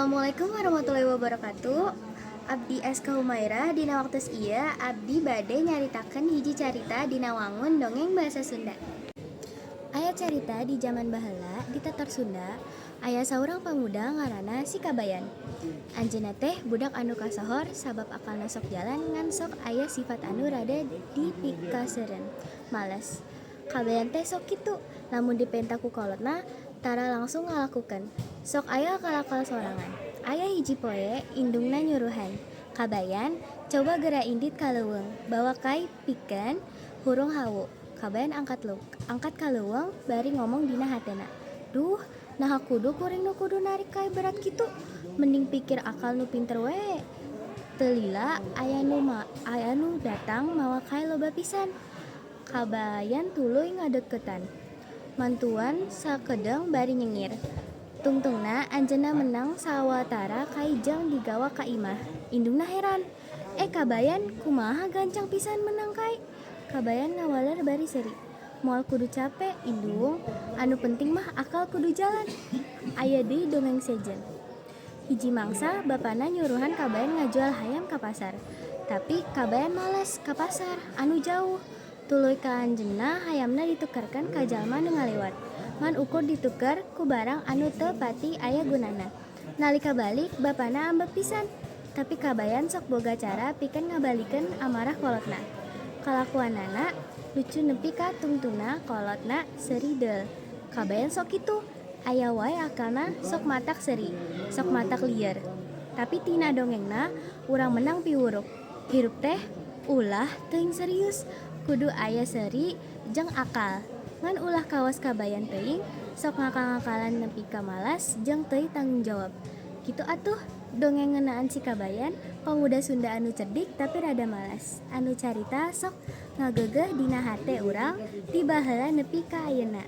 Assalamualaikum warahmatullahi wabarakatuh. Abdi Aska Humaira, dina waktos ieu abdi bade nyaritakeun hiji carita dina wangun dongeng bahasa Sunda. Aya carita di jaman baheula di Tatar Sunda, aya saurang pamuda ngaranna Si Kabayan. Anjeunna teh budak anu kasohor sabab akalna sok jalan ngan sok aya sifat anu rada dipikaseureun, males. Kabayan teh sok kitu, lamun dipenta ku kolotna tara langsung ngalakukeun, sok aya akal-akal sorangan. Aya hiji poe indungna nyuruhan, "Kabayan, coba geura indit ka leuweung, bawa kai pikeun hurung hawu." Kabayan angkat ka leuweung bari ngomong dina hatena, "Duh, naha kudu kuring nu kudu narik kai berat kitu, mending pikir akal nu pinter we." Teu lila aya nu datang mawa kai loba pisan. Kabayan tuluy ngadeukeutan, mantuan sakedeung bari nyengir. Tungtungna anjeunna meunang sawatara kai jeung digawa ka imah. Indungna heran, "Eh Kabayan, kumaha gancang pisan meunang kai?" Kabayan ngawaler bari seuri, "Moal kudu cape, Indung, anu penting mah akal kudu jalan." Aya deui dongeng sejen. Hiji mangsa bapana nyuruhan Kabayan ngajual hayam ka pasar. Tapi Kabayan males ka pasar anu jauh. Tuluy ku anjeunna hayamna ditukerkeun ka jalma nu ngaliwat. Ngan ukur dituker ku barang anu teu pati aya gunana. Nalika balik, bapana ambek pisan. Tapi Kabayan sok boga cara pikeun ngabalikeun amarah kolotna. Kalakuanana lucu nepi ka tungtungna kolotna seuri deul. Kabayan sok kitu, aya wae akalna sok matak seuri, sok matak lieur. Tapi tina dongengna urang meunang piwuruk. Hirup teh ulah teuing serius, kudu aya seuri jeung akal. Ngan ulah kawas Kabayan teuing, sok ngakal-ngakalan nepi ka malas jeung teu tanggung jawab. Kitu atuh dongeng ngeunaan si Kabayan, pamuda Sunda anu cerdik tapi rada malas. Anu carita sok ngageugeuh dina hate urang ti baheula nepi ka ayeuna.